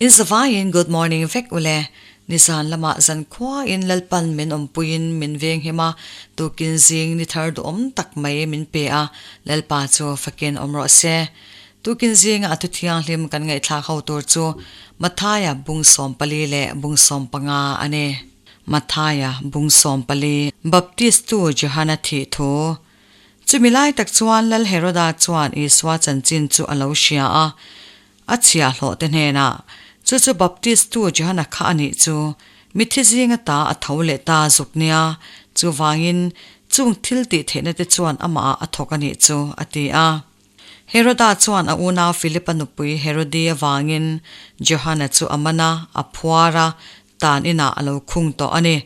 In zavaiin good morning vek ule. Nizan lamah zankhuain Lalpan min awmpuiin min venghim a, tukin zing ni thar duhawm tak mai min pe a, Lalpa chu fakin awm rawh se. Tukin zinga a thuthianghlim kan ngaihthlak ho tur chu Mathaia bung 14 leh bung 15 a ni. Mathaia bung 14. Baptistu Johana thih thu. Chumi lai tak chuan Lal Heroda chuan Isua chanchin chu a lo hria a, A chhiahhlawh te hnenah, Chu chu Baptistu Johana kha a nih chu, mithi zinga ta a tho leh ta zuk nia, chuvangin chung thil tih theihna te chuan amahah a thawk a nih chu, a ti a. Heroda chuan a unau Philipa nupui Herodi avangin Johana chu a man a, a phuar a, tan inah a lo khung tawh a ni.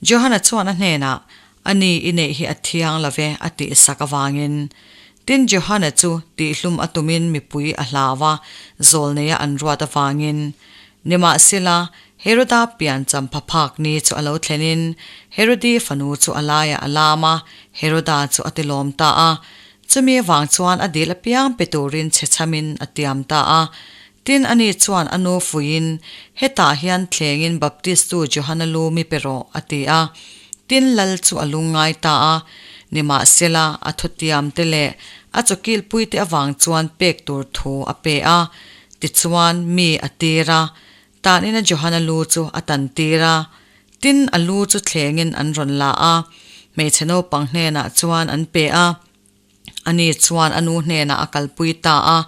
Johana chuan a hnenah, A ni i neih hi a thiang lo ve, a tih sak avangin. Tin, Johana chu tihhlum a tumin mipui a hlau a, zawlneia an ruat avangin. Nimahsela, Heroda pian champha phak ni chu a lo thlenin, Herodi fanu chu a laiah a lam a, Heroda chu a tilawm ta a. Chumi avang chuan a dil apiang pe turin chhechamin a tiam ta a. Tin, ani chuan a nu fuiin, Hetah hian thlengin Baptistu Johana lu mi pe rawh, a ti a. Tin, lal chu a lungngai ta a. Nimahsela, a thutiamte leh a chawkilpuite avang chuan pek tur thu a pe a. Tichuan, mi a tir a. Tanina Johana lu chu a tan tir a. Tin, a lu chu thlengin an rawn la a. Hmeichhe naupang hnenah chuan an pe a. Ani chuan a nu hnenah a kalpui ta a,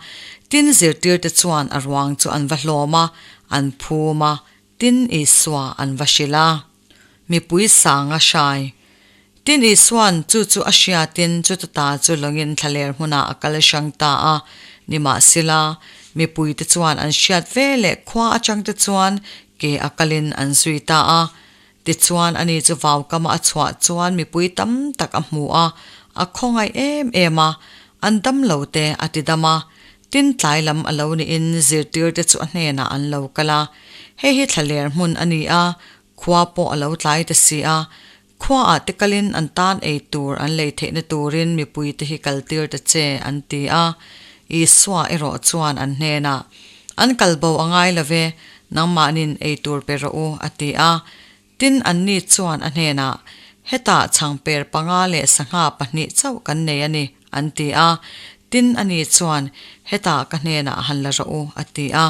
tin zirtirte chuan a ruang chu an va hlawm a, an phum a, tin Isua an va hrilh a. Mipui sang a hrai. Tin Isua'n chu chu a hriatin chuta ta chu lawngin thlaler hmunah a kal hrang ta a, nimahsela, mipuite chuan an hriat ve leh khua atangte chuan ke a kalin an zui ta a. Tichuan ani chu vaukama a chhuah chuan mipui tam tak a hmu a, a khawngaih em em a, an dam lo te a ti dam a. Tin tlai lam a lo niin zirtirte chu a hnenah an lo kal a. Hei hi thlaler hmun a ni a, khua pawh a lo tlai ta si a. Khuaah te kalin an tan ei tur an lei theihna turin mipuite hi kaltir ta che an ti a. Isua erawh chuan an hnenah, An kal bo a ngai lo ve, nangmahnin ei tur pe rawh u, a ti a. Tin, anni chuan a hnenah, Hetah chhangper panga leh sangha pahnih chauh kan nei a ni, an ti a. Tin, ani chuan, Hetah ka hnenah han la rawh u, a ti a.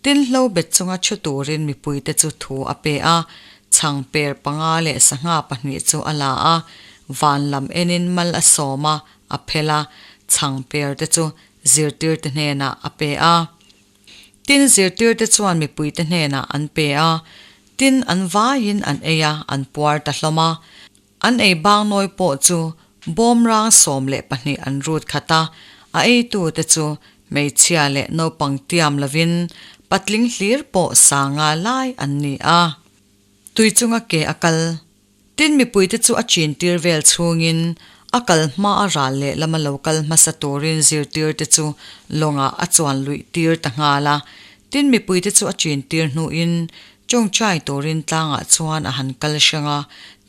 Tin, hlo bet chunga thu turin mipuite chu thu a pe a, chhangper panga leh sangha pahnih chu a la a, van lam enin mal a sawm a, a phel a, chhangper te chu zirtirte hnenah a pe a. Tin, zirtirte chuan mipuite hnenah an pe a, tin, an vaiin an ei a, an puar ta hlawm a. An ei bang nawi pawh chu bawmrang 12 an rut khat a, a eitute chu hmeichhia leh naupang tiam lovin patling hlir pawh sanga lai an ni a. Tui chunga ke a kal. Tin, mipuite chu a chin tir vel chhungin a kal hma a ral leh lama lo kal hmasa turin zirtirte chu lawngah a chuan luih tir ta nghal a. Tin, mipuite chu a chin tir hnuin tawngtai turin tlangah chuan a han kal hrang a.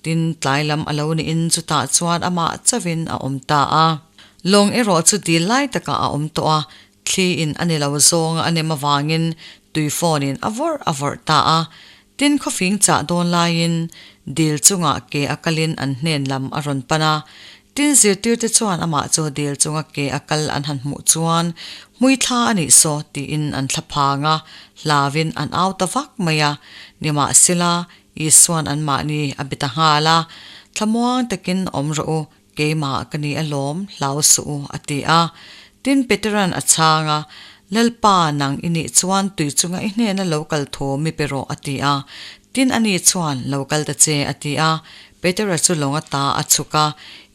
Tin, tlai lam a lo niin chutah chuan amah chauhin a awm ta a. Lawng erawh chu dil lai takah a awm tawh a, thli in a ni lo zawnga a nem avangin tui phone in a vawrh a vawrh ta a. Tin, khawfing chah dawn laiin dil chungah ke a kalin an hnen lam a rawn pan a. Tin, zirtirte chuan amah chu dil chunga ke a kal an han hmuh chuan, Hmui thla a nih saw, tiin an thla phang a, hlauin an au ta vak mai a. Nimahsela, Isua'n anmahni a be ta nghal a, Thlamuang takin awm rawh u, Keimah ka ni alawm, hlau suh u, a ti a. Tin, Petera'n a chhang a, Lalpa, nang i nih chuan tui chunga i hnena lo kal thu mi pe rawh, a ti a. Tin, ani chuan, Lo kal ta che, a ti a. Petera chu lawng ata a chhuk a,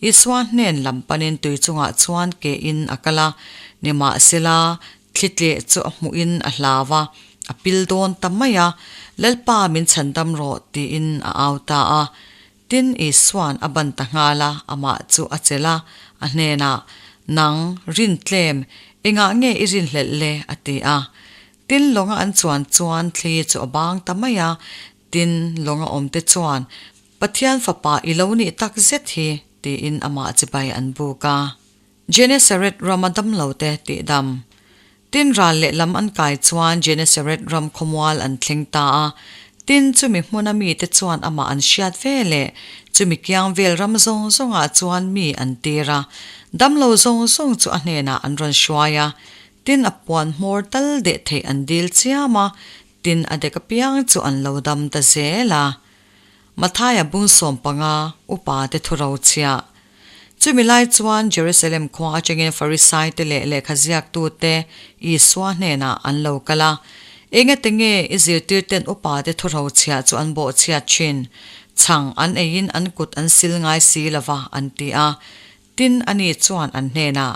Isua hnen lam panin tui chungah chuan ke in a kal a. Nimahsela, thli tleh chu a hmuhin a hlau a, a pil dawn ta mai a, Lalpa, min chhandam rawh, tiin a au ta a. Tin, Isua'n a ban ta nghal a, amah chu a chelh a, a hnenah, Nang, rin tlem, engah nge i rinhlelh le? a ti a. Tin, lawnga an chuan chuan thli chu a bang ta mai a, tin, lawnga awmte chuan, Pathian Fapa i lo nih tak zet hi, tiin amah chibai an buk a. Genesaret rama damlote tihdam. Tin, ral lehlam an kai chuan Genesaret ram khawmual an thleng ta a. Tin, chumi hmuna mite chuan amah an hriat ve leh chumi kiang vel ram zawng zawngah chuan mi an tir a. Damlo zawng zawng chu a hnenah an rawn hruai a. Tin, a puan hmawr tal deh theih an dil chiam a, tin a dek apiang chu an lo dam ta zel a. Mathaia bung 15, Upa te thu ro chhiah. Chumi lai chuan Jerusalem khua atangin Farisai te leh lehkha ziaktute Isua hnenah an lo kal a. Engate nge i zirtirten upa te thu ro chhiah chu an bawhchhiat thin? Chhang an eiin an kut an sil ngai si lova an ti a. Tin, ani chuan an hnenah,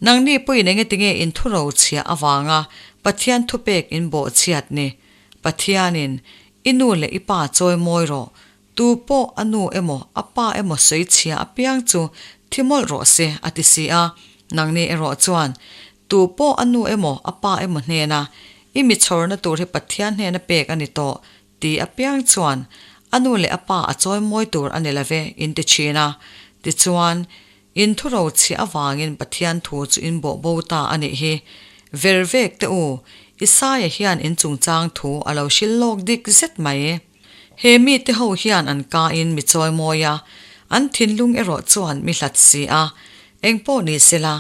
Nangni pawhin engati nge in thu ro chhiah avanga Pathian thupek in bawhchhiat ni? Pathianin, I nu leh i pa chawi mawi rawh, tu pawh a nu emaw a pa emaw sawi chhia apiang chu thi mawlh rawh se, a ti si a. Nangni erawh chuan, Tu pawh a nu emaw a pa emaw hnena i mi chhawrna tur hi Pathian hnena pek a ni tawh, ti apiang chuan a nu leh a pa a chawi mawi tur a ni love, in ti thin a. Tichuan, in thu ro chhiah avangin Pathian thu chu in bawh bo ta a nih hi. Ver vek teh u, Isaia hian in chungchang thu a lo hril lawk dik zet mai. He mite ho hian an ka in mi chawi mawi a, an thinlung erawh chuan mi hlat si a. Engpawh ni sela,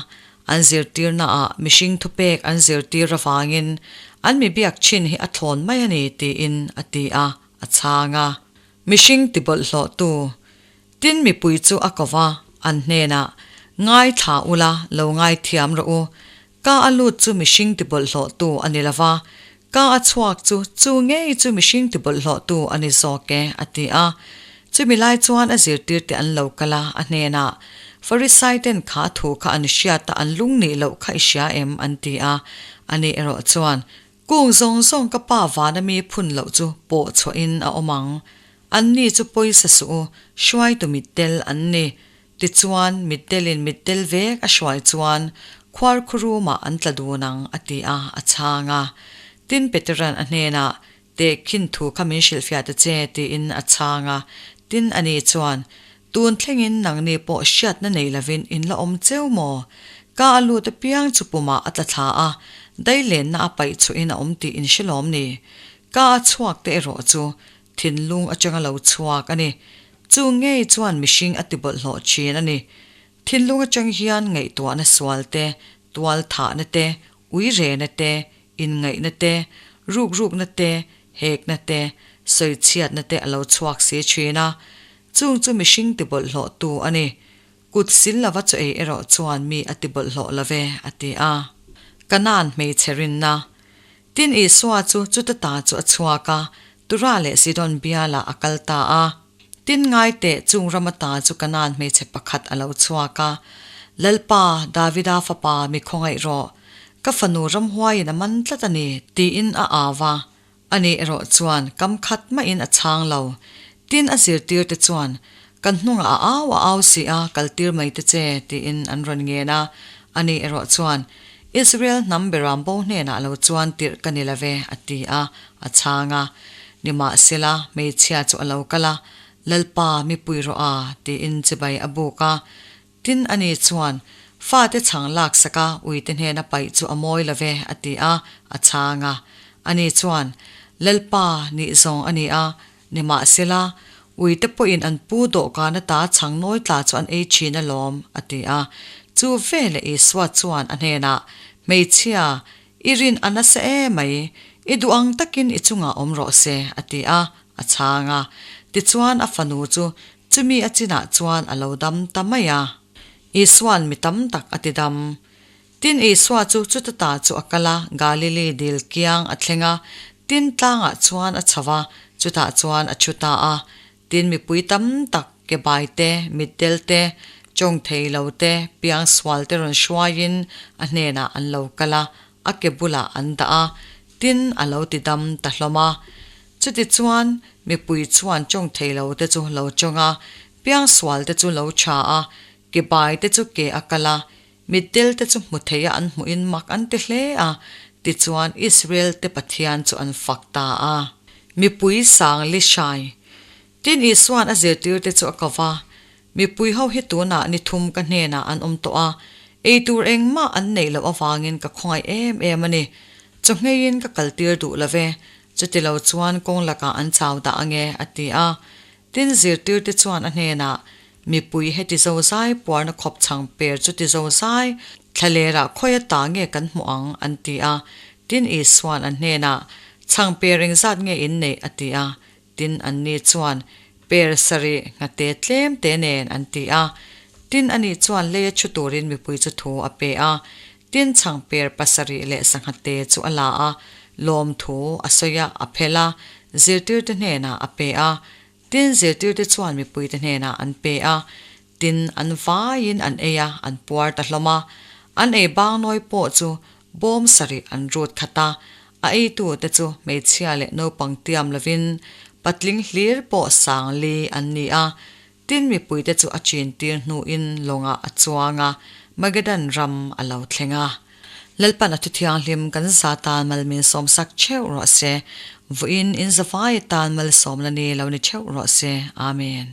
An zirtirnaah mihring thupek an zirtir avangin an mi biak thin hi a thlawn mai a ni tiin a ti a, a chhang a. Mihring ti bawlhhlawhtu tin mipui chu a ko va, an hnenah, Ngaithla ula, lo ngaithiam rawh u. Ka a lut chu mihring ti bawlhhlawhtu a ni lo va, ka a chhuak chu chu ngei chu mihring ti bawlhhlawhtu a ni zawk e, a ti a. Chumi lai chuan a zirtirte an lo kal a, a hnenah, Farisaiten kha thu kha an hriat a, an lung nih loh kha i hria em? an ti a. Ani erawh chuan, Kung zawng zawng ka pa vana mi phun loh chu pawh chhuahin a awm ang. Anni chu pawisa suh u, hruaitu mitdel an ni. Tichuan, mitdelin mitdel vek a hruai chuan khuarkhurumah an tla dun ang, a ti a, a chhang a. Tin, Peteran a hnenah, Tehkhin thu kha min hrilhfiah ta che, tiin a chhang a. Tin, ani chuan, Tun thlengin nangni pawh hriatna nei lovin in la awm cheu maw? Ka a lut apiang chu pumah a tla thla a, dailenna a paih chhuahin a awm tih in hre lawm ni? Ka a chhuak te erawh chu thinlung atanga lo chhuak a ni. Chu ngei chuan mihring a ti bawlhhlawh thin a ni. Thinlung atang hian ngaihtuahna sual te, tual thahna te, uirena te, inngaihna te, rukrukna te, hekna te, sawichhiatna te a lo chhuak si thin a. Chung chu mihring ti bawlhhlawhtu a ni. Kut sil lova chaw ei erawh chuan mi a ti bawlhhlawh lo ve, a ti a. Kanaan hmeichhe rinna. Tin Isua chu chuta ta chu a chhuak a, Tura leh Sidon bialah a kal ta a. Tin ngai teh chung rama ta chu Kanaan hmeichhe pakhat a lo chhuak a, Lalpa, Davida fapa, mi khawngaih rawh. Ka fanu ramhuaiin a man tlat a ni, tiin a au a. Ani erawh chuan kam khat mahin a chhang lo. Tin a zirtirte chuan, Kan hnungah a au a au si a, kaltir mai te che, tiin an rawn ngen a. Ani erawh chuan, Israel hnam beram bo hnenah lo chuan tirh ka ni lo ve, a ti a, a chhang a. Nimahsela, hmeichhia chu a lo kal a, Lalpa, mi pui rawh a, tiin chibai a buk a. Tin, ani chuan, Fate chhang laksak a, uite hnena paih chu a mawi lo ve, a ti a, a chhang a. Ani chuan, Lalpa, nih zawng a ni a, nimahsela, uite pawhin an pu dawhkan ata chhang nawi tla chu an ei thin alawm, a ti a. Chu veleh Isua chuan a hnenah, Hmeichhia, i rin a nasa emai, i duh ang takin i chungah awm rawh se, a ti a, a chhang a. Tichuan a fanu chu Chumi a chinah chuan a lo dam ta mai a. Isua'n mi tam tak a ti dam. Tin, Isua chu chuta ta chu a kal a, Galili dil kiang a thleng a, tin tlangah chuan a chho va, chutah chuan a thu ta a. Tin, mipui tam tak, kebai te, mitdel te, tawng thei lo te, piangsual te rawn hruaiin a hnenah an lo kal a, a ke bulah an dah a, tin a lo ti dam ta hlawm a. Chutichuan, mipui chuan tawng thei lo te chu lo tawng a, piangsual te chu lo tha a, ke bai te chu ke a kal a, mitdel te chu hmu thei a an hmuhin mak an ti hle a, tichuan Israel te Pathian chu an fak ta a. Mipui sang li hrai. Tin Isua'n a zirtirte chu a ko va, Mipui ho hi tunah ni thum ka hnenah an awm tawh a, Ei tur engmah an neih loh avangin ka khawngaih em em a ni. Chawhngeiin ka kaltir duh lo ve, chutilo chuan kawng lakah an chau dah ange, a ti a. Tin, zirtirte chuan a hnenah, Mipui heti zozai puarna khawp chhang per chuti zozai thlalerah khawi ata nge kan hmuh ang? an ti a. Tin, Isua'n an hnenah, Chhang per engzat nge in neih? a ti a. Tin, anni chuan, Per sarih nghate tlem te nen, an ti a. Tin, ani chuan leia chhu turin mipui chu thu a pe a. Tin, chhang per pasarih leh sangha te chu a la a, lawmthu a sawi a, a phel a, zirtirte hnenah a pe a. Tin, zirtirte chuan mipuite hnenah an pe a. Tin, an vaiin an ei a, an puar ta hlawm a. An ei bangnawi pawh chu bawm sarih an rut khat a, a eitute chu hmeichhia leh naupang tiam lovin patling hlir pawh sang li an ni a. Tin, mipuite chu a chin tir hnuin lawngah a chuang a, Magadan ram a lo thleng a. Lalpan a thuthianghlim kan za tan mal min sawmsak theuh rawh se. Vawiin in zavai atan malsawmna ni lo ni theuh rawh se. Amen.